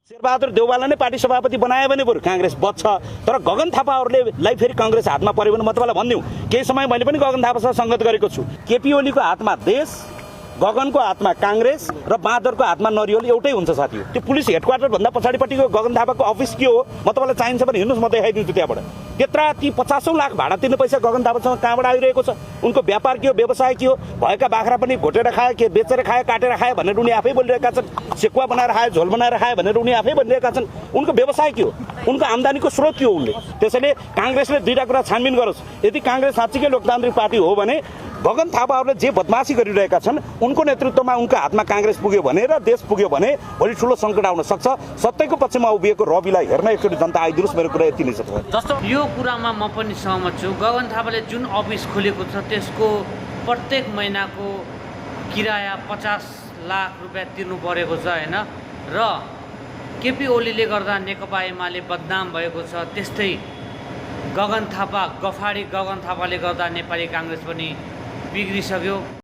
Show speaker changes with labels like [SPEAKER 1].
[SPEAKER 1] शेरबहादुर देउवालाई नै पार्टी सभापति बनायो भने बरु काङ्ग्रेस बच्छ। तर गगन थापाहरूलाई फेरि काङ्ग्रेस हातमा पर्यो भने म तपाईँलाई भनिदिउँ, केही समय मैले पनि गगन थापासँग सङ्गत गरेको छु। केपी ओलीको हातमा देश, गगनको हातमा काङ्ग्रेस र बहादुरको हातमा नरिवल एउटै हुन्छ साथी। त्यो पुलिस हेडक्वार्टर भन्दा पछाडिपट्टिको गगन थापाको अफिस के हो म तपाईँलाई चाहिन्छ भने हिँड्नुहोस्, म देखाइदिन्छु त्यहाँबाट। त्यत्रा ती 50औं लाख भाडा तिर्ने पैसा गगन थापासँग कहाँबाट आइरहेको छ? उनको व्यापार के हो, व्यवसाय के हो? भएका बाख्रा पनि घोटेर खायो, के बेचेर खायो, काटेर खायो भनेर उनी आफै बोलिरहेका छन्। सेकुवा बनाएर खायो, झोल बनाएर खायो भनेर उनी आफै भनिरहेका छन्। उनको व्यवसाय के हो? उनको आम्दानीको स्रोत के हो? उनले त्यसैले काङ्ग्रेसले दुईटा कुरा छानबिन गरोस्। यदि काङ्ग्रेस साँच्चीकै लोकतान्त्रिक पार्टी हो भने गगन थापाहरूले जे बदमासी गरिरहेका छन् उनको नेतृत्वमा उनको हातमा काङ्ग्रेस पुग्यो भने र देश पुग्यो भने भोलि ठुलो सङ्कट आउन सक्छ। सत्यको पक्षमा उभिएको रविलाई हेर्न एकचोटि जनता आइदिनुहोस्। मेरो कुरा यति नै छ।
[SPEAKER 2] जस्तो यो कुरामा म पनि सहमत छु। गगन थापाले जुन अफिस खोलेको छ त्यसको प्रत्येक महिनाको किराया 50 लाख रुपियाँ तिर्नु परेको छ होइन। र केपी ओलीले गर्दा नेकपा एमाले बदनाम भएको छ। त्यस्तै गगन थापा गफाडी गगन थापाले गर्दा नेपाली काङ्ग्रेस पनि बिग्रिसक्यो।